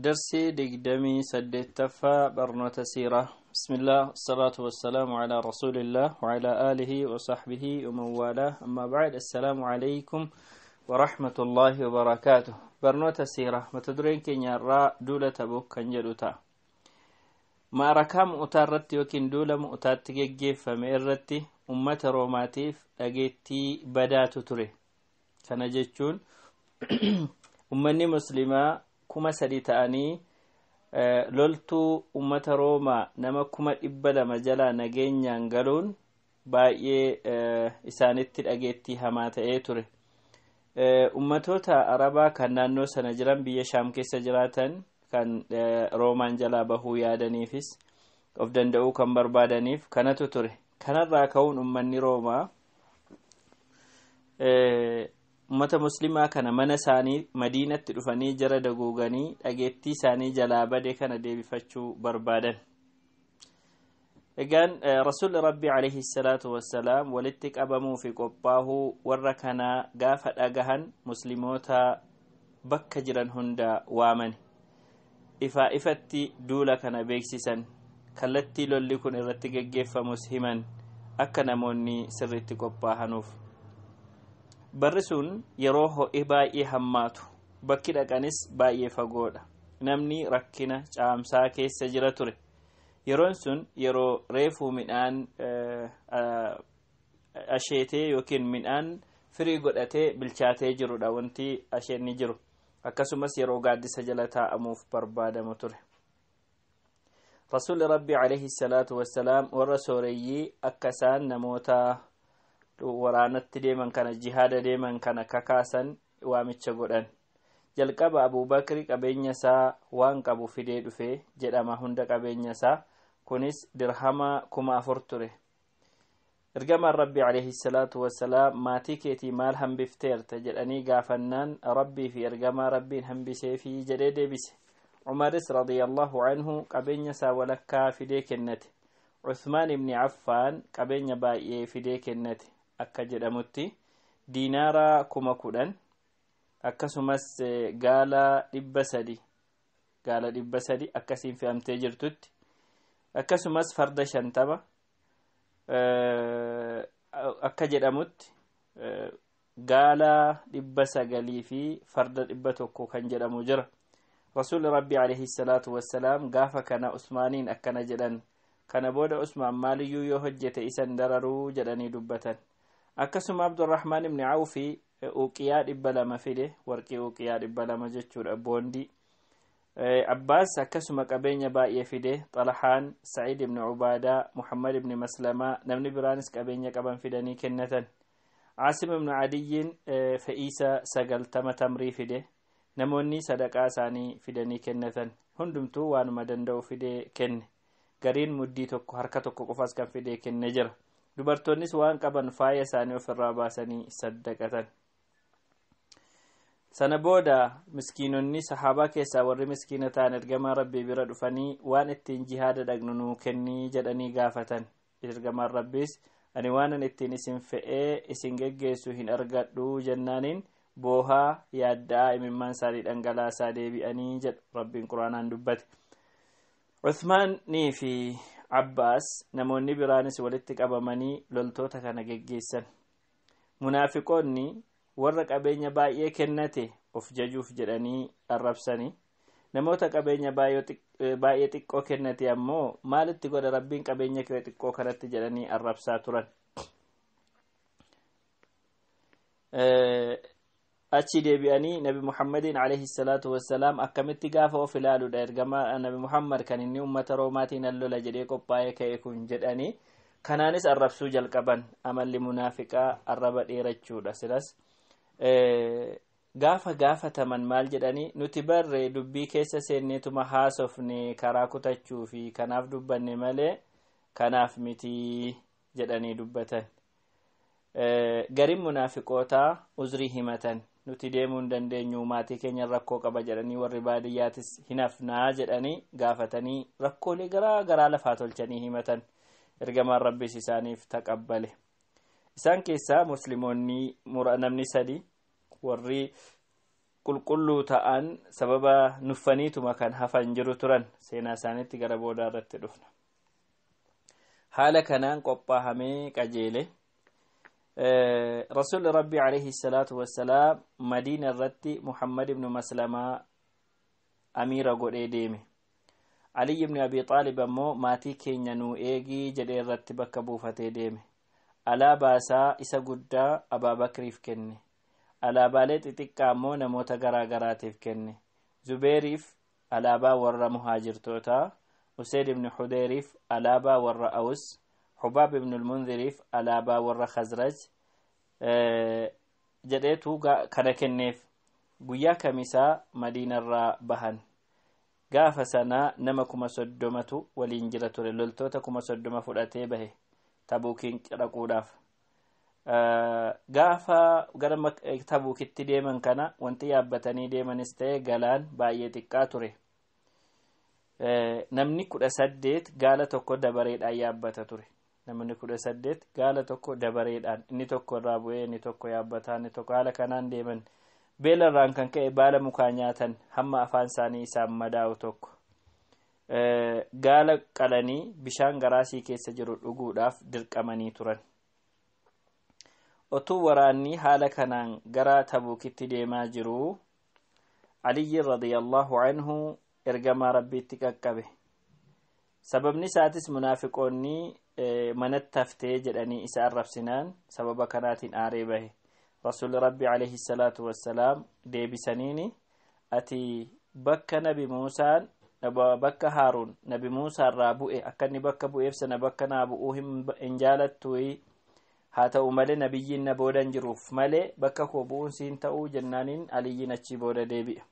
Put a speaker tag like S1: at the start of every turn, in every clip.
S1: درسي دقدمي سديتفا برنوة سيرة. بسم الله الصلاة والسلام على رسول الله وعلى آله وصحبه ومن والاه، أما بعد، السلام عليكم ورحمة الله وبركاته. برنوة سيرة متدرين كينيا دولة تبوك كان جدوتا معركة مؤتا irratti yookiin duula mu'utaatti geggeeffame irratti ummata Roomaatiif dhageettii badaatu ture. Kana jechuun ummanni muslimaa 3000 ta'anii loltuu ummata Roomaa nama 200,000 jalaa nageenyaan galuun baay'ee isaanitti dhageettii hamaa ta'ee ture. Ummatoota Arabaa kan naannoo sana jiran, biyya Shaam keessa jiraatan, kan Roomaan jalaa bahuu yaadaniifis of danda'uu kan barbaadaniif kanatu ture. Kanarraa ka'uun ummanni Roomaa ummata muslimaa kana mana isaanii Madiinatti dhufanii jara daguuganii dhageettii isaanii jalaa bade kana deebifachuu barbaadan. Egaan Rasuulli Rabbii alayhi salaatu wassalaam walitti qabamuu fi qophaahuu warra kanaa gaafa dhagahan musliimoota bakka jiran hunda waamani. Ifaa ifatti duula kana beeksisan, kallattii lolli kun irratti geggeeffamus himan, akka namoonni sirriitti qophaahanuuf. Barri sun yeroo ho'i baay'ee hammaatu, bakki dhaqanis baay'ee fagoodha. Namni rakkina caamsaa keessa jira ture. Yeroon sun yeroo reefuu midhaan asheetee yookiin midhaan firii godhatee bilchaatee jirudha wanti asheenni jiru. Akkasumas yeroo gaaddisa jala taa'amuuf barbaadamu ture. Rasuulli Rabbii alayhi salaatu wassalaam warra sooreyyii akka isaan namoota waraanatti deeman kana, jihaada deeman kana kakaasan waamicha godhan. Jalqaba Abuubakri qabeenya isaa waan qabu fidee dhufe jedhama, hunda qabeenya isaa kunis dirhama 4000 ture. Ergamaan Rabbii alayhi salaatu wassalaam maatii keetii maal hambifteerta jedhanii gaafannaan, Rabbii fi ergamaa Rabbiin hambiseefii jedhee deebise. Umaris radiyallahu anhu qabeenya isaa walakkaa fidee kennate. Uthmaan ibni Affaan qabeenya baay'ee fidee kennate, akka jedhamutti diinaara 10,000, akkasumas gaala 300, gaala 300 akkasiin fe'amtee jirtutti, akkasumas farda 50, akka jedhamutti gaala 900 fi farda 100 kan jedhamu jira. Rasuulli Rabbii alayhi salaatu wassalaam gaafa kana Usmaaniin akkana jedhan: kana booda Usmaan maaliyyuu yoo hojjete isan dararuu jedhanii dubbatan. Akkasuma Abdurrahmaan ibni Awfi uqiyaa 200 fide, warqii uqiyaa 200 jechuudha, boondii. Abbaas akkasuma qabeenya baay'ee fide. Xalahaan, Saciid ibni Ubaadaa, Muhammad ibni Maslamaa, namni biraanis qabeenya qaban fidanii kennatan. Aasim ibnu Adiyyiin fe'iisa 90 tamrii fide. Namoonni sadaqaa isaanii fidanii kennatan. Hundumtuu waanuma danda'u fidee kenne. Gariin muddii tokko, harka tokko qofaas kan fidee kenne jira. Dubartoonnis waan qaban faaya isaanii ofirraa baasanii saddaqatan. Sana booda miskiinonni sahaabaa keessaa warri miskiina ta'an ergamaa Rabbii bira dhufanii waan ittiin jihaada dhaqnu nuu kennii jedhanii gaafatan. Ergamaan Rabbiis ani waanan ittiin isin fe'ee isin geggeessu hin argadhu jennaaniin boohaa yaaddaa imimmaan isaanii dhangalaasaa deebi'anii jedhu Rabbiin quraanaan dubbate. Uthmaanii fi Abbaas namoonni biraanis walitti qabamanii loltoota kana geggeessan. Munaafiqoonni warra qabeenya baay'ee kennate of jajuuf jedhanii arrabsanii, namoota qabeenya baay'ee xiqqoo kennate ammoo maalitti godha Rabbiin qabeenya kee xiqqoo kanatti jedhanii arrabsaa turan. Achi deebi'anii Nabi Muhammadiin alayhi salaatu wassalaam akkamitti gaafa of ilaaluudha ergamaa Nabi Muhammad kan inni ummata Roomaatiin lola jedhee qophaa'ee ka'e kun jedhanii kanaanis arrabsuu jalqaban. Amalli munaafiqaa arraba dheerachuudha. Silas gaafa gaafataman maal jedhanii: nuti barree dubbii keessa seenneetuma haasofne karaa kutachuu fi kanaaf dubbanne malee kanaaf miti jedhanii dubbatan. Gariin munaafiqootaa uzrii himatan. Nuti deemuu hin dandeenyu, maatii keenya rakkoo qaba jedhanii, warri baadiyyaatis hin hafnaa jedhanii gaafatanii rakkoolee garaa garaa lafaa tolchanii himatan. Ergamaan Rabbiis isaaniif taqabbale. Isaan keessaa musliimoonni namni sadi warri Qulqulluu ta'an sababa nuffaniituma kan hafan jiru turan. Seenaa isaaniitti gara boodaa irratti dhufna. Haala kanaan qophaahamee qajeele. Rasuulli Rabbi alayhi salaatu wassalaam Madiina irratti Muhammad ibnu Maslamaa amiira godhee deeme. Aliy ibni Abi Xaalib ammoo maatii keenya nuu eegii jedhee irratti bakka buufatee deeme. Alaabaa isaa isa guddaa Abaabakriif kenne. Alaabaalee xixiqqaa ammoo namoota garaa garaatiif kenne. Zubeeriif alaabaa warra muhaajirtootaa, Useyd ibni Xudeeriif alaabaa warra Awus, Xubaab ibn Lmundiriif alaabaa warra Khazraj jedheetu kana kenneef. Guyyaa Kamisaa Madiinarraa bahan. Gaafa sanaa nama 30,000tu waliin jira ture. Loltoota 30,000 fudhatee bahe Tabuukiin dhaquudhaaf. Gaafa gara Tabuukitti deeman kana wanti yaabbatanii deemanis ta'e galaan baay'ee xiqqaa ture. Namni 18 gaala tokko dabareedhaan yaabbata ture. Namni 18 gaala tokko dabareedhaan, inni tokko irraa bu'ee inni tokko yaabbataa, inni tokko, haala kanaan deeman. Beelarraan kan ka'e baala mukaa nyaatan hamma afaan isaanii isaan madaa'u tokko. Gaala qalanii bishaan garaasii keessa jiru dhuguudhaaf dirqamanii turan. Otuu waraanni haala kanaan gara Tabuukitti deemaa jiruu, Aliyyi radiyallahu anhu ergamaa Rabbiitti qaqqabe. Sababni isaatis munaafiqoonni manatti haftee jedhanii isa arrabsinaan sababa kanaatiin aaree bahe. Rasuulli Rabbi alayhi salaatu wassalaam deebisaniini, ati bakka Nabi Muusaan, bakka Haaruun Nabi Muusaa irraa bu'e akka inni bakka bu'eef sana bakka naa bu'uu hin jaalattuyi? Haa ta'u malee nabiyyiin na booda hin jiruuf malee bakka koo bu'uun siin ta'uu jennaaniin Aliyyiin achii booda deebi'a.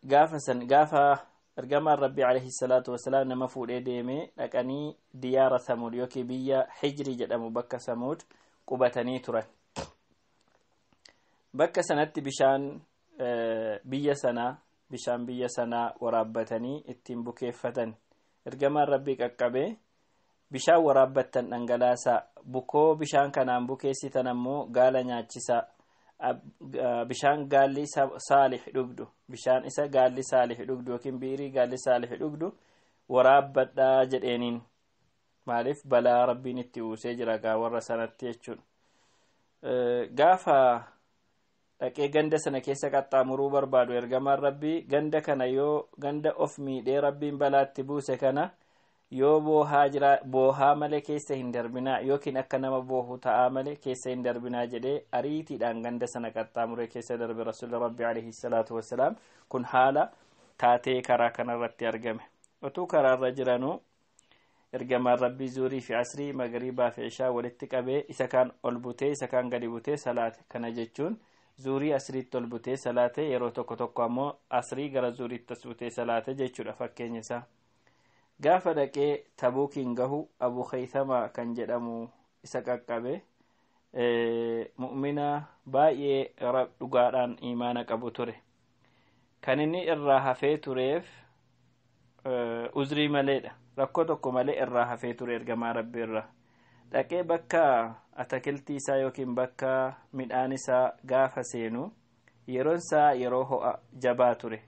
S1: Gaafa san gaafa ergamaan Rabbi alayhi salaatu wasalaam nama fuudhee deemee dhaqanii diyaara Samuud yookiin biyya Hijri jedhamu bakka Samuud qubatanii turan. Bakka sanatti bishaan biyya sanaa bishaan biyya sanaa waraabbatanii ittiin bukeeffatan. Ergamaan Rabbii qaqqabee, bishaan waraabbattan dhangalaasaa, bukoo bishaan kanaan bukeessitan ammoo gaala nyaachisaa, bishaan gaalli Saalix dhugdu, bishaan isa gaalli Saalix dhugdu yookiin biirii gaalli Saalix dhugdu waraabbadhaa jedheeniin. Maaliif? Balaa Rabbiin itti uusee jira gaa warra sanatti jechuudha. Gaafa dhaqee ganda sana keessa qaxxaamuruu barbaadu ergamaan Rabbii, ganda kana yoo ganda of miidhee Rabbiin balaatti buuse kana yoo boohaa jira, boohaa malee keessa hin darbinaa yookiin akka nama boohu ta'aa malee keessa hin darbinaa jedhee ariitiidhaan ganda sana qaxxaamuree keessa darbe Rasuulli Rabbi alayhi salaatu wassalaam. Kun haala taatee karaa kanarratti argame. Otuu karaarra jiranuu ergamaan Rabbii zuurii fi asrii, magariibaa fi ishaa walitti qabee, isa kaan ol butee isa kaan gadi butee salaate. Kana jechuun zuurii asriitti ol butee salaate, yeroo tokko tokko ammoo asrii gara zuuriitti as butee salaate jechuudha fakkeenya isaa. Gaafa dhaqee Tabuukiin gahu Abu Khaythamaa kan jedhamu isa qaqqabe. Mu'mina baay'ee dhugaadhaan imaana qabu ture. Kan inni irraa hafee tureef uzrii maleedha. Rakkoo tokko malee irraa hafee ture ergamaa Rabbi irraa. Dhaqee bakka atakiltii isaa yookiin bakka midhaan isaa gaafa seenu yeroon isaa yeroo ho'a jabaa ture.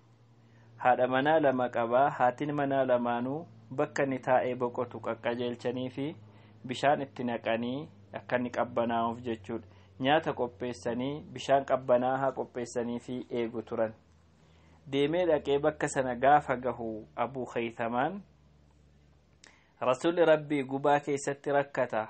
S1: Haadha manaa lama qabaa. Haatiin manaa lamaanuu bakka inni taa'ee boqotu qaqqajeelchanii fi bishaan itti naqanii akka inni qabbanaa'uuf jechuudha. Nyaata qopheessanii, bishaan qabbanaa'aa qopheessanii fi eegu turan. Deemee dhaqee bakka sana gaafa gahu Abuu Khaythamaan, Rasuulli Rabbii gubaa keessatti rakkata,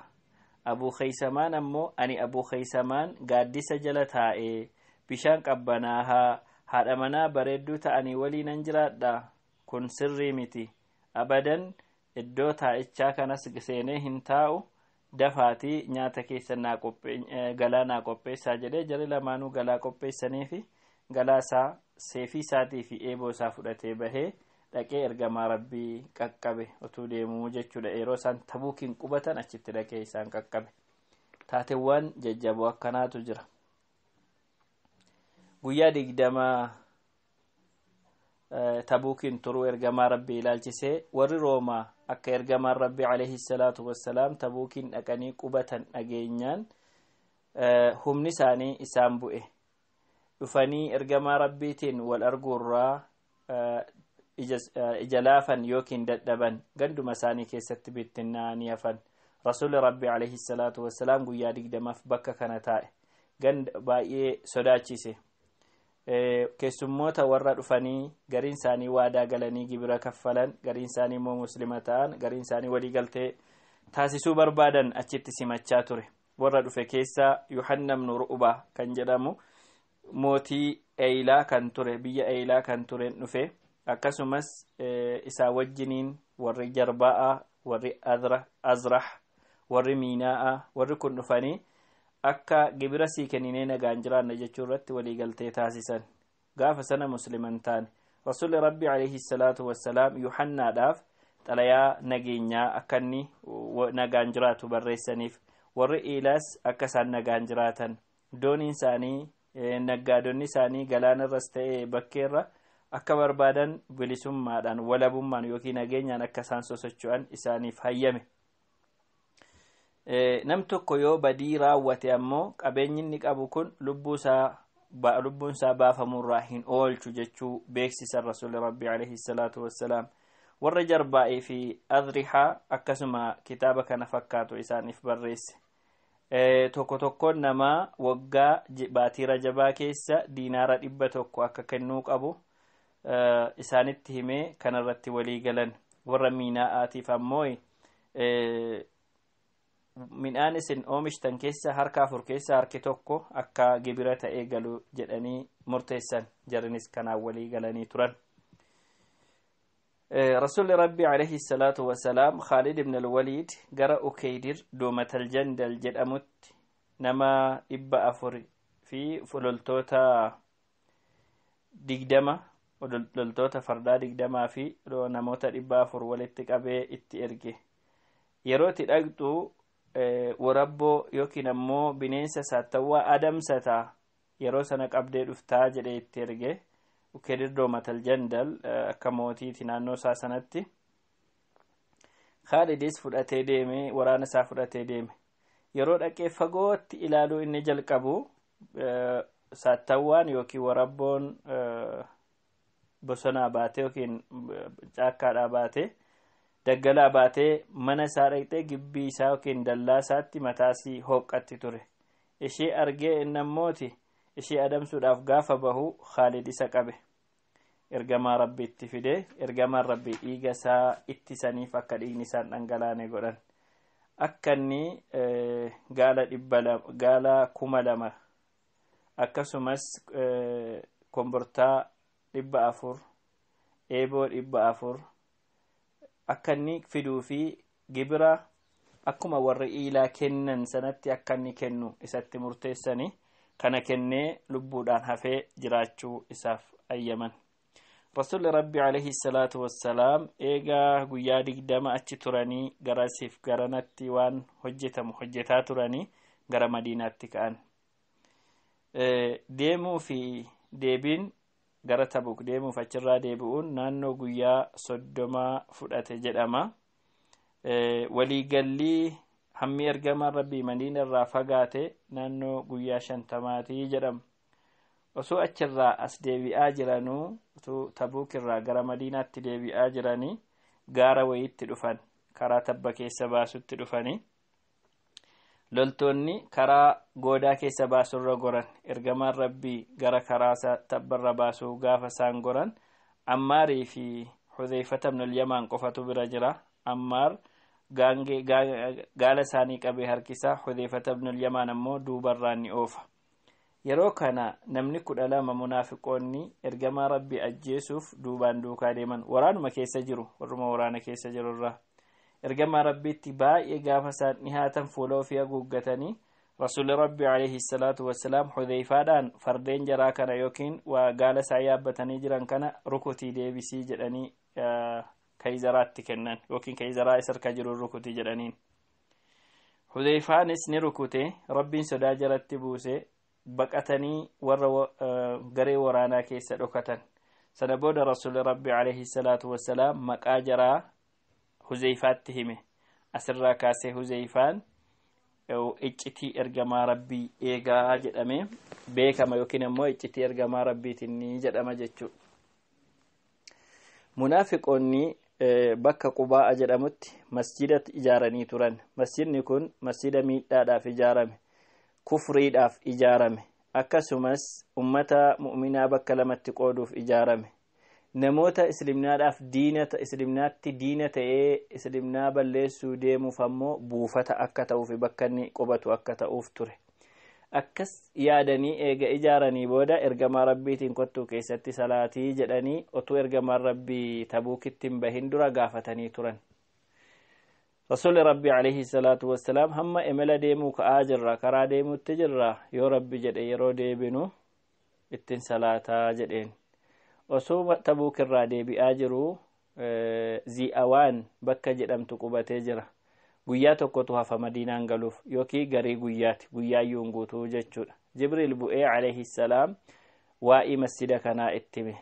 S1: Abuu Khaysamaan ammoo, ani Abuu Khaysamaan gaaddisa jala taa'ee bishaan qabbanaahaa haadha manaa bareedduu ta'anii waliinan jiraadha, kun sirrii miti, abadan iddoo taa'ichaa kanas seenee hin taa'u, dafaatii nyaata keessa galaa naa qopheessaa jedhee. Jarri lamaanuu galaa qopheessanii fi galaa isaa, seefii isaatii fi eeboo isaa fudhatee bahee dhaqee ergamaa Rabbii qaqqabe otuu deemuu jechuudha. Yeroo isaan Tabuukiin qubatan achitti dhaqee isaan qaqqabe. Taateewwan jajjaboo akkanaatu jira. Guyyaa 20 Tabuukiin turuu ergamaa Rabbii ilaalchisee, warri Roomaa akka ergamaan Rabbii alayhi salaatu wassalaam Tabuukiin dhaqanii qubatan dhageenyaan humni isaanii isaan bu'e. Dhufanii ergamaa Rabbiitiin wal arguurraa ija laafan yookiin dadhaban, ganduma isaanii keessatti bittinnaa'anii hafan. Rasuulli Rabbi alayhi salaatu wassalaam guyyaa 20f bakka kana taa'e. Ganda baay'ee sodaachise. Keessummoota warra dhufanii, gariin isaanii waadaa galanii gibira kaffalan, gariin isaanii immoo Muslima ta'an, gariin isaanii walii galtee taasisuu barbaadan achitti simachaa ture. Warra dhufe keessaa Yohanna ibnu Ru'ubaa kan jedhamu, mootii Eeyilaa kan ture, biyya Eeyilaa kan ture dhufe. Akkasumas isaa wajjiniin warri Jarbaa'a, warri Azrah, warri Miinaa'a, warri kun dhufanii akka gibira sii kenninee nagaan jiraanna jechuu irratti waliigaltee taasisan. Gaafa sana Musliman taane. Rasuulli Rabbi alayhi salaatu wassalaam Yohannaadhaaf xalayaa nageenyaa akka inni nagaan jiraatu barreessaniif. Warri Iilaas akka isaan nagaan jiraatan, dooniin isaanii, naggaadonni isaanii galaanarras ta'e bakkeerra akka barbaadan bilisummaadhaan, walabummaan yookiin nageenyaan akka isaan sosocho'an isaaniif hayyame. Nam tokko yoo badii raawwate ammoo qabeenyi inni qabu kun lubbuun isaa baafamurraa hin oolchu jechuu beeksisan Rasuulli Rabbi alayhi salaatu wassalaam. Warra Jarbaa'ii fi Adrihaa akkasuma kitaaba kana fakkaatu isaaniif barreesse. Tokko tokkoon namaa waggaa baatii Rajabaa keessa diinaara 100 akka kennuu qabu isaanitti himee kanarratti walii galan. Warra Miinaa'aatiif ammoo midhaan isin oomishtan keessa harka afur keessa harki tokko akka gibira ta'ee galu jedhanii murteessan. Jarinis kanaan walii galanii turan. Rasuulli Rabbi alayhi salaatu wasalaam Khaalid ibn al-Waliid gara Ukeydir Doomatal Jandal jedhamutti nama 400 fi loltoota 20, loltoota fardaa 20 fi namoota 400 walitti qabee itti erge. Yeroo itti dhaqxu warabboo yookiin ammoo bineensa saattawwaa adamsataa, yeroo sana qabdee dhuftaa jedhee itti erge. Ukedir Doomatal Jandal akka mootiiti naannoo isaa sanatti. Khaalidis fudhatee deeme, waraana isaa fudhatee deeme. Yeroo dhaqee fagootti ilaaluu inni jalqabu, saattawwaan yookiin warabboon bosonaa baatee yookiin caakkaadhaa baatee, daggalaa baatee, mana isaa dhaqxee gibbii isaa yookiin dallaa isaatti mataasii hooqqatti ture. Ishee argee inni ammooti ishee adamsuudhaaf gaafa bahu Khaalid isa qabe. Ergamaa Rabbi itti fide. Ergamaan Rabbi dhiiga isaa ittisaniif, akka dhiigni isaan dhangalaane godhan. Akka inni gaala 200, gaala 2000, akkasumas kombortaa 400, eeboo 400 akka inni fiduu fi gibira akkuma warri Iilaa kennan sanatti akka inni kennu isatti murteessanii, kana kennee lubbuudhaan hafee jiraachuu isaaf ayyaman. Rasuulli Rabbi alayhi salaatu wassalaam eegaa guyyaa 20 achi turanii, garasiif garanatti waan hojjetamu hojjetaa turanii gara Madiinaatti ka'an. Deemuu fi deebiin gara Tabuk deemuuf achirraa deebi'uun naannoo guyyaa 30 fudhate jedhama. Waliigallii hammi ergamaan Rabbii Madiina irraa fagaate naannoo guyyaa 50-tii jedhama. Osoo achirraa as deebi'aa jiranuu, osoo Tabuuk irraa gara Madiinaatti deebi'aa jiranii, gaara wayiitti dhufan. Karaa tabba keessa baasutti dhufanii, loltoonni karaa goodaa keessa baasurra goran. Ergamaan Rabbii gara karaa tabbarra baasuu gaafa isaan goran, Ammaarii fi Xudeyfata ibnul Yamaan qofatu bira jira. Ammaar gaangee gaala isaanii qabee harkisaa, Xudeyfata ibnul Yamaan ammoo duubarraan ni oofa. Yeroo kana namni 12 munaafiqoonni ergamaa Rabbii ajjeesuuf duubaan duukaa deeman waraanuma keessa jiru, warruma waraana keessa jirurraa. Ergamaa Rabbiitti baay'ee gaafa isaan dhihaatan fuula ofii haguuggatanii, Rasuulli Rabbi alayhi salaatu wassalaam Xudeyfaadhaan fardeen jaraa kana yookiin waa gaala isaa yaabbatanii jiran kana rukutii deebisii jedhanii kayzaraatti kennan, yookiin kayzaraa isa harka jiru rukutii jedhaniin. Xudeyfaanis ni rukute. Rabbiin sodaa jalatti buuse. Baqatanii warra garee waraanaa keessa dhokatan. Sana booda Rasuulli Rabbi alayhi salaatu wassalaam maqaa jaraa Huzeyfaatti hime. Asirraa kaasee Huzeyfaan Iccitii ergamaa Rabbii eegaa jedhame beekama yookiin ammoo iccitii ergamaa Rabbiitiin ni jedhama jechuudha. Munaafiqoonni bakka Qubaa'a jedhamutti masjida ijaaranii turan. Masjidni kun masjida miidhaadhaaf ijaarame, kufriidhaaf ijaarame, akkasumas ummata mu'minaa bakka lamatti qooduuf ijaarame. Namoota islimnaadhaaf diina, islimnaatti diina ta'ee islimnaa balleessuu deemuuf ammoo buufata akka ta'uuf, bakka inni qubatu akka ta'uuf ture. Akkas yaadanii eega ijaaranii booda ergamaa Rabbiitiin kottuu keessatti salaatii jedhanii otuu ergamaan Rabbii Tabuukitti hin bahin dura gaafatanii turan. Rasuulli Rabbii alayhi salaatu wassalaam hamma imala deemuu ka'aa jirra, karaa deemuutti jirra, yoo Rabbi jedhe yeroo deebinu ittiin salaataa jedheen. Osoo Tabuuk irraa deebi'aa jiruu Zi'awaan bakka jedhamtu qubatee jira. Guyyaa tokkotu hafa Madiinaan galuuf, yookiin garii guyyaati, guyyaayyuun guutuu jechuudha. Jibriil bu'ee alayhi salaam waa'ii masjida kanaa itti hime.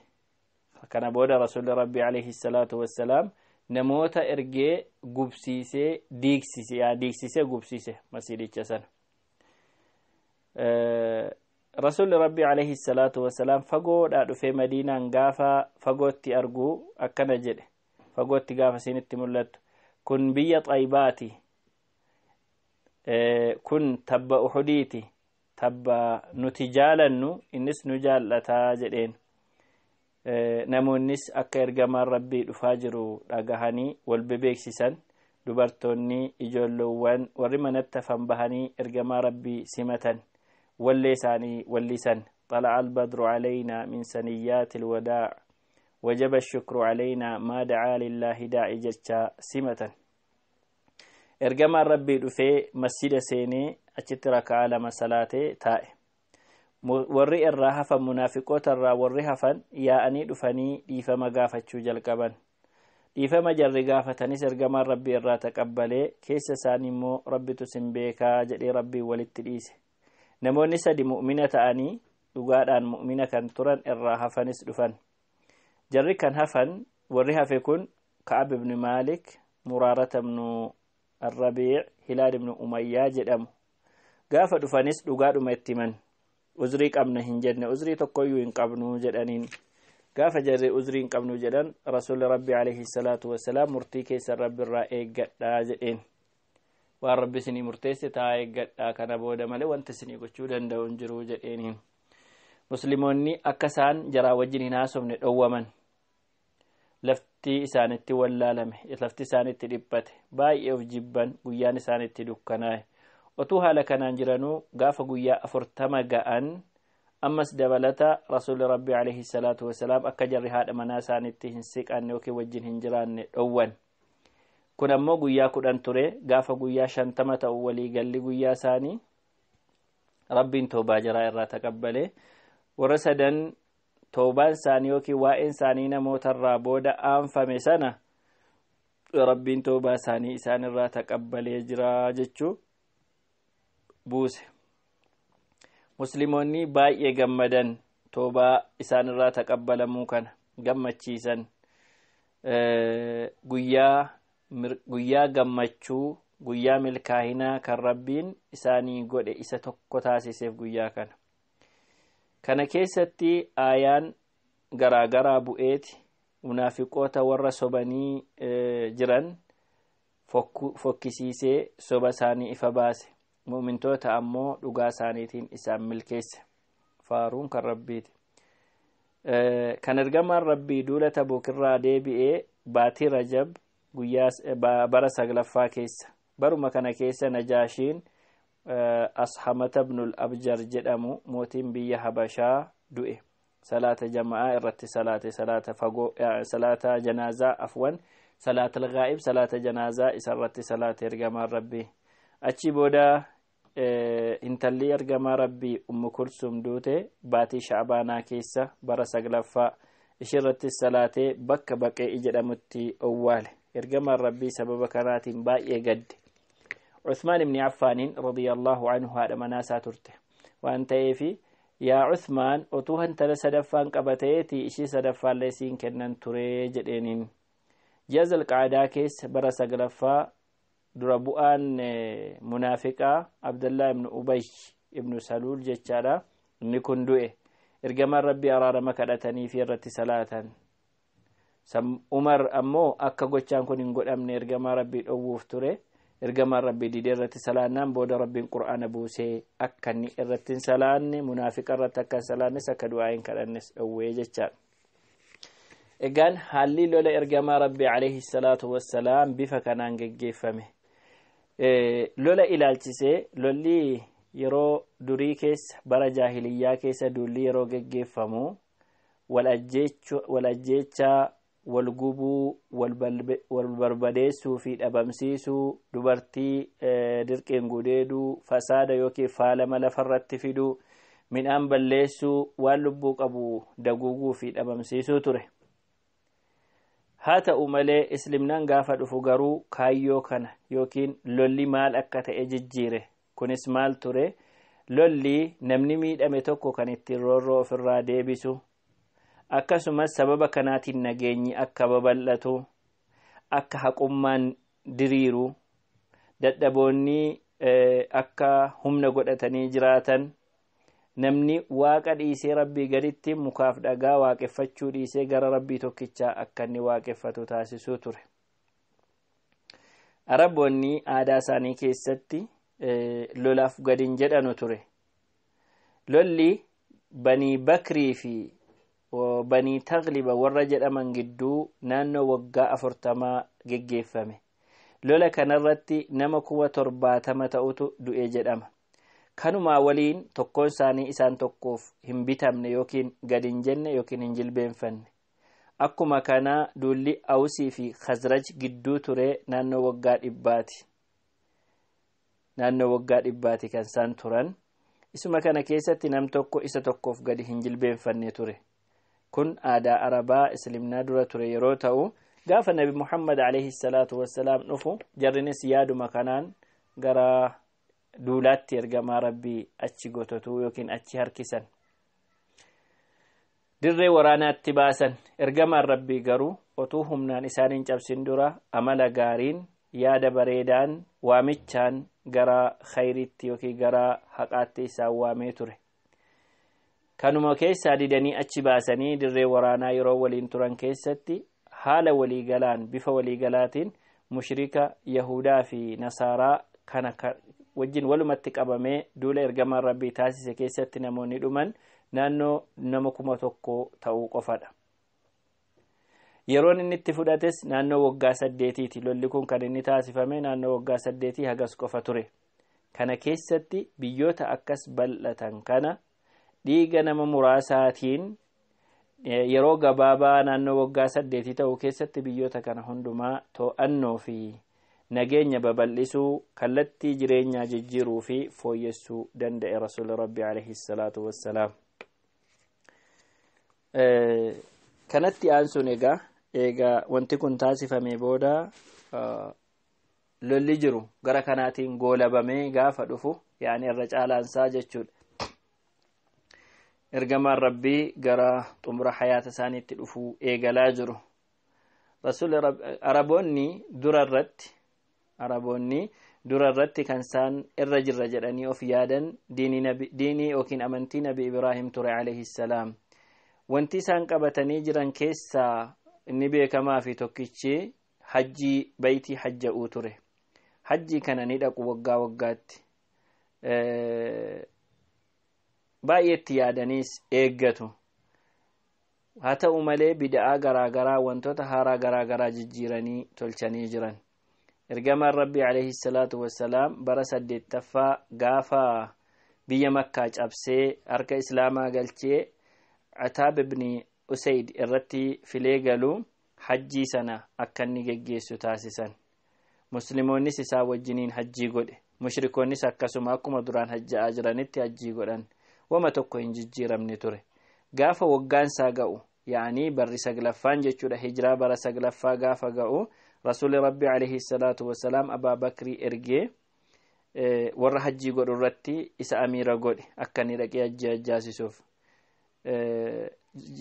S1: Kana booda Rasuulli Rabbii alayhi salaatu wassalaam namoota ergee gubsiisee diigsise, yaa diigsisee gubsiise masjidicha sana. Rasuulli Rabbii alayhi salaatu wassalaam fagoodhaa dhufee Madiinaan gaafa fagootti arguu akkana jedhe: fagootti gaafa isinitti mul'attu kun biyya Xaybaati, kun tabba Uhudiiti, tabba nuti jaalannu, innis nu jaallataa jedheen. Namoonnis akka ergamaan Rabbii dhufaa jiru dhagahanii wal bebeeksisan. Dubartoonni, ijoolloowwan, warri manatti hafan bahanii ergamaa Rabbii simatan, wallee isaanii wallisan: طلع البدر علينا من ثنيات الوداع وجب الشكر علينا ما دعا لله داعي jechaa simatan. Ergamaan Rabbii dhufee masjida seenee achitti raka'aa lama salaatee taa'e. Warri irraa hafan, munaafiqoota irraa warri hafan, yaa'anii dhufanii dhiifama gaafachuu jalqaban. Dhiifama jarri gaafatanis ergamaan Rabbii irraa taqabbalee, keessa isaanii immoo Rabbitu sin beekaa jedhee Rabbiin walitti dhiise. Namoonni sadi mu'mina ta'anii dhugaadhaan mu'mina kan turan irraa hafanis dhufan. Jarri kan hafan, warri hafe kun Ka'ab ibn Maalik, Muraarata ibnu Arrabiic, Hilaal ibnu Umayyaa jedhamu. Gaafa dhufanis dhugaadhuma itti himan. Uzrii qabna hin jenne, uzrii tokkoyyuu hin qabnu jedhaniin. Gaafa jarri uzrii hin qabnu jedhan, Rasuulli Rabbi alayhi salaatu wassalaam murtii keessan Rabbi irraa eeggadhaa jedheen. Waan Rabbi isinii murteesse taa eeggadhaa, kana booda malee wanti isinii gochuu danda'u hin jiru jedheeniin. Musliimoonni akka isaan jaraa wajjin hin haasofne dhowwaman. Lafti isaanitti wallaalame, lafti isaanitti dhiphate, baay'ee of jibban, guyyaan isaanitti dukkanaa'e. Otuu haala kanaan jiranuu gaafa guyyaa 40 ga'an ammas dabalata Rasuulli Rabbi alayhi salaatu wasalaam akka jarri haadha manaa isaanitti hin siqanne yookiin wajjin hin jiraanne dhowwan. Kun ammoo guyyaa 10 ture. Gaafa guyyaa 50 ta'u waliigalli guyyaa isaanii Rabbiin toobaa jaraa irraa taqabbalee, warra sadan toobaan isaanii yookiin waa'een isaanii namootarraa booda aanfame sana Rabbiin toobaa isaanii isaan irraa taqabbalee jira jechuu buuse. Musliimoonni baay'ee gammadan, toobaa isaan irraa taqabbalamuu kana gammachiisan. Guyyaa gammachuu, guyyaa milkaahinaa kan Rabbiin isaanii godhe isa tokko taasiseef guyyaa kana. Kana keessatti aayaan garaagaraa bu'eeti munaafiqoota warra sobanii jiran fokkisiisee soba isaanii ifa baase. Mu'mintoota ammoo dhugaa isaaniitiin isaan milkeesse. Faaruun kan Rabbiiti. Kan ergamaan Rabbii duula Tabuukirraa deebi'ee baatii Rajab guyyaa bara saglaffaa keessa. Baruma kana keessa Najaashiin Ashamata ibnul Abjar jedhamu, mootiin biyya Habashaa, du'e. Salaata jama'aa irratti salaate, salaata fagoo, salaata janaazaa, afwan, salaata algaa'ib, salaata janaazaa isa irratti salaate ergamaan Rabbii. Achi booda intalli ergamaa Rabbii Ummu Kulsum duute baatii Shacbaanaa keessa bara saglaffaa. Ishee irrattis salaatee bakka Baqee jedhamutti owwaale. Ergamaan Rabbii sababa kanaatiin baay'ee gadde. Uthmaan ibni Affaaniin radiyallahu anhu, haadha manaa isaa turte waan ta'eefi, "Yaa Uthmaan, otuu intala sadaffaan qabateeti ishii sadaffaallee siin kennan turee" jedheeniin. Ji'a Zalqaadaa keessa bara saglaffaa Dura bu'aan munaafiqaa Abdallaa ibnu Ubay ibnu Saluul jechaadha. Inni kun du'e. Ergamaan Rabbii araarama kadhatanii fi irratti salaatan. Umar ammoo akka gochaan kun hin godhamne ergamaa Rabbii dhowwuuf ture. Ergamaan Rabbii didee irratti salaannaan booda Rabbiin Qur'aana buusee akka inni irratti hin salaanne, munaafiqa irratti akka hin salaannes, akka du'aa hin kadhannes dhowwee jechaadha. Egaan haalli lola ergamaa Rabbii alayhi salaatu wassalaam bifa kanaan geggeeffame. Lola ilaalchisee, lolli yeroo durii keessa, bara jaahiliyyaa keessa, duulli yeroo geggeeffamu wal ajjeechaa, wal gubuu, wal barbadeessuu fi dhabamsiisuu, dubartii dirqiin gudeeduu, fasaada yookiin faalama lafarratti fiduu, midhaan balleessuu, waan lubbuu qabu daguuguu fi dhabamsiisuu ture. Haa ta'u malee, islimnaan gaafa dhufu garuu kaayyoo kana yookiin lolli maal akka ta'e jijjiire. Kunis maal ture? Lolli namni miidhame tokko kan ittiin roorroo ofirraa deebisu, akkasumas sababa kanaatiin nageenyi akka babal'atu, akka haqummaan diriiru, dadhaboonni akka humna godhatanii jiraatan, namni Waaqa dhiisee Rabbii gaditti mukaaf dhagaa waaqeffachuu dhiisee gara Rabbii tokkichaa akka inni waaqeffatu taasisuu ture. Araboonni aadaa isaanii keessatti lolaaf gadi hin jedhanu ture. Lolli Banii Bakrii fi Banii Tagliba warra jedhaman gidduu naannoo waggaa 40 geggeeffame. Lola kanarratti nama 70,000 ta'utu du'e jedhama. Kanumaa waliin tokkoon isaanii isaan tokkoof hin bitamne yookiin gadi hin jenne yookiin hin jilbeenfanne. Akkuma kanaa duulli Awusii fi Khazraj gidduu ture naannoo waggaa 100ti. Naannoo waggaa 100ti kan isaan turan. Isuma kana keessatti nam tokko isa tokkoof gadi hin jilbeenfanne ture. Kun aadaa Arabaa islimnaa dura ture yeroo ta'u, gaafa Nabi Muhammad alayhi salaatu wassalaam dhufu jarrinis yaaduma kanaan gara duulaatti ergamaa Rabbii achi gototuu yookiin achi harkisan. Dirree waraanaatti baasan. Ergamaan Rabbii garuu otuu humnaan isaan hin cabsin dura amala gaariin, yaada bareedaan, waamichaan gara khayriitti yookiin gara haqaatti isaan waamee ture. Kanuma keessaa didanii achi baasanii dirree waraanaa yeroo waliin turan keessatti haala waliigalaan, bifa waliigalaatiin, mushrika Yahudaa fi Nasaaraa kana wajjin walumatti qabamee duula ergamaan Rabbii taasise keessatti namoonni dhuman naannoo nama 1000 ta'uu qofadha. Yeroon inni itti fudhates naannoo waggaa 8ti. Lolli kun kan inni taasifame naannoo waggaa 8 hagas qofa ture. Kana keessatti biyyoota akkas bal'atan kana dhiiga nama muraasaatiin yeroo gabaabaa naannoo waggaa 8 ta'uu keessatti biyyoota kana hundumaa to'annoo fi nageenya babal'isuu, kallattii jireenyaa jijjiiruu fi fooyyessuu danda'e Rasuulli Rabbi alayhi salaatu wassalaam. Kanatti aansuun egaa wanti kun taasifame booda lolli jiru gara kanaatiin goolabamee gaafa dhufu, yaani irra caalaansaa jechuudha. Ergamaan Rabbii gara xumura hayaata isaaniitti dhufuu eegalaa jiru. Rasuulli Araboonni dura irratti kan isaan irra jirra jedhanii of yaadan diinii yookiin amantii Nabi Ibraahim ture alayhi salaam. Wanti isaan qabatanii jiran keessaa inni beekamaa fi tokkichi hajjii baytii hajja'uu ture. Hajjii kana ni dhaqu waggaa waggaatti. Baay'eetti yaadaniis eeggatu. Haa ta'u malee, bida'aa garaagaraa, wantoota haaraa garaagaraa jijjiiranii tolchanii jiran. Ergamaan Rabbii alayhi salaatu wassalaam bara saddeettaffaa gaafa biyya Makkaa cabsee harka Islaamaa galchee Ataab ibni Usayd irratti filee galuu hajjii sana akka inni geggeessu taasisan. Musliimoonnis isaa wajjiniin hajjii godhe. Mushrikoonnis akkasuma akkuma duraan hajja'aa jiranitti hajjii godhan. Wama tokko hin jijjiiramne ture. Gaafa waggaansaa ga'u, yaanii barri saglaffaan jechuudha, hijiraa bara saglaffaa gaafa ga'u, Rasuulli Rabbi alayhi salaatu wasalaam Abaa Bakrii ergee warra hajjii godhu irratti isa amiira godhe, akka inni dhaqee hajjii hajjaasisuuf.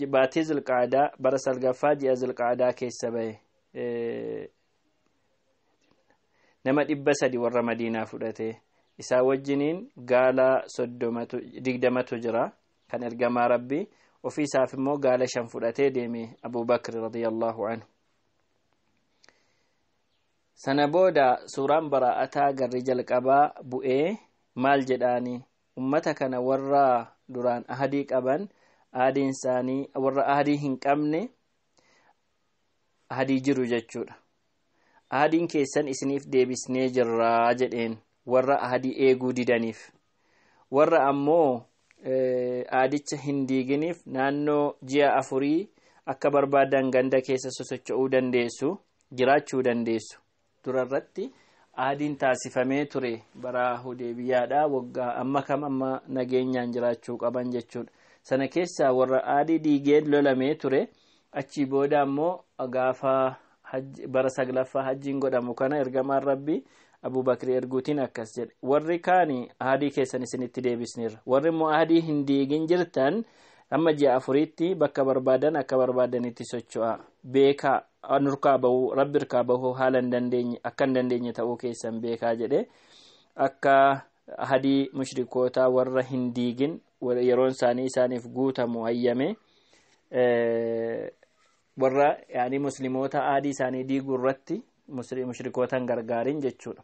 S1: Baatii Zilqaadaa, bara salgaffaa ji'a Zilqaadaa keessa bahe. Nama 300 warra Madiinaa fudhate. Isaa wajjiniin gaala 20tu jira kan ergamaa Rabbii. Ofii isaaf immoo gaala 5 fudhatee deeme Abubakr radiyallahu anhu. Sana booda suuraan baraa'ataa garri jalqabaa bu'ee maal jedhaani? Ummata kana warra duraan ahadii qaban, ahadiin isaanii warra ahadii hin qabne ahadii jiru jechuudha. Ahadiin keessan isiniif deebisnee jirraa jedheen warra ahadii eeguu didaniif. Warra ammoo ahadicha hin diiginiif naannoo ji'a 4 akka barbaadan ganda keessa sosocho'uu dandeessu, jiraachuu dandeessu. Durarratti ahadiin taasifamee ture bara Hudeebiyaadha, waggaa amma kam amma nageenyaan jiraachuu qaban jechuudha. Sana keessaa warra ahadii diigee lolamee ture. Achii booda ammoo gaafa bara 9ffaa hajjiin godhamu kana ergamaan Rabbii Abubakri erguutiin akkas jedhe: warri kaani ahadii keessan isinitti deebisneerra, warri immoo ahadii hin diigin jirtan amma ji'a 4tti bakka barbaadan akka barbaadanitti socho'a, beekaa nurkaa bahuu Rabbi irkaa bahuu haala hin dandeenye akka hin dandeenye ta'uu keessan beekaa jedhe. Akka ahadii mushrikootaa warra hin diigin yeroon isaanii isaaniif guutamu hayyame, warra yaani musliimoota ahadii isaanii diiguu irratti mushrikootan gargaarin jechuudha.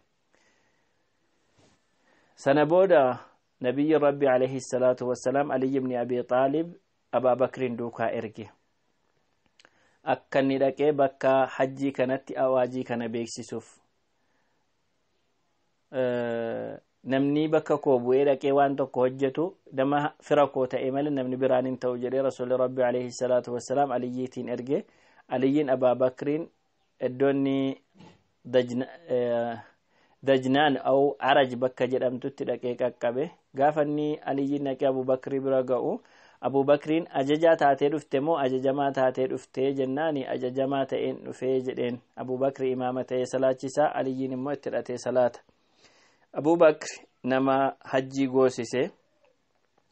S1: Sana booda nabiyyi Rabbi alayhi salaatu wassalaam Ali ibn Abi Xaalib Abaa Bakriin duukaa erge. Akka inni dhaqee bakka hajjii kanatti awaajii kana beeksisuuf. Namni bakka koo bu'ee dhaqee waan tokko hojjetu nama fira koo ta'e malee namni biraan hin ta'u jedhee Rasuulli Rabbi alayhi salaatu wassalaam Aliyyiitiin erge. Aliyyiin Abaa Bakriin iddoonni Dajnaan au Araj bakka jedhamtutti dhaqee qaqqabe. Gaafa inni Aliyyiin dhaqee Abubakrii bira ga'u, Abubakriin ajajaa taatee dhufte moo ajajamaa taatee dhuftee jennaani ajajamaa ta'een dhufee jedheen. Abubakri imaama ta'ee salaachisaa, Aliyyiin immoo itti hidhatee salaata. Abubakri nama hajjii goosise.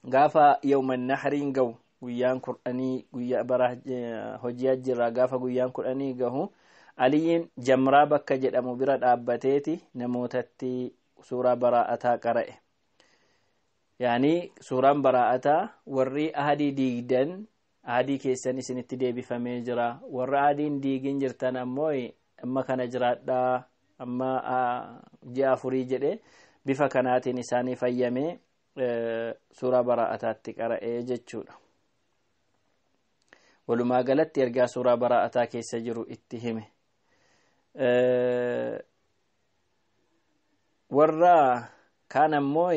S1: Gaafa yawman nahriin ga'u, guyyaan 10 guyyaa bara hojii hajjiirraa gaafa guyyaan 10 gahu, Aliyyiin Jamraa bakka jedhamu bira dhaabbateeti namootatti suuraa baraa'ataa qara'e. Yaani suuraan baraa'ataa warri ahadii diigdan ahadii keessan isinitti deebifamee jira, warra ahadii hin diigin jirtan ammoo amma kana jiraadhaa amma ji'a 4 jedhe bifa kanaatiin isaanii fayyamee suuraa baraa'ataatti qara'ee jechuudha. Walumaa galatti ergaa suuraa baraa'ataa keessa jiru itti hime. Warra kaan ammoo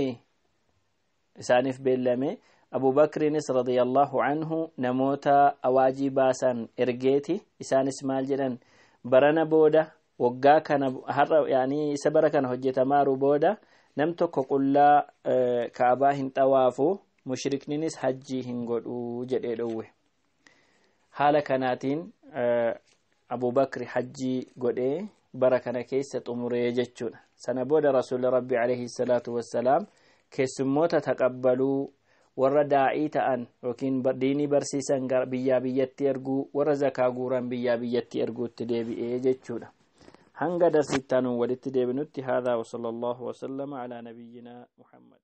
S1: isaaniif beellame. Abubakriinis radiyallahu anhu namoota awaajii baasan ergeeti. Isaanis maal jedhan? Barana booda waggaa kana har'a yaani isa bara kana hojjetamaaru booda nam tokko qullaa Kaabaa hin xawaafu, mushrikninis hajjii hin godhu jedhee dhowwe. Haala kanaatiin Abubakri hajjii godhee bara kana keessa xumuree jechuudha. Sana booda Rasuulli Rabbi alayhi salaatu wassalaam keessummoota taqabbaluu, warra daa'ii ta'an yookiin diinii barsiisan biyyaa biyyatti erguu, warra zakaa guuran biyyaa biyyatti erguutti deebi'ee jechuudha. Hanga darsittaanuun walitti deebinutti, haadhaa wa sallallahu wa sallama alaa nabiyyinaa Muhammad.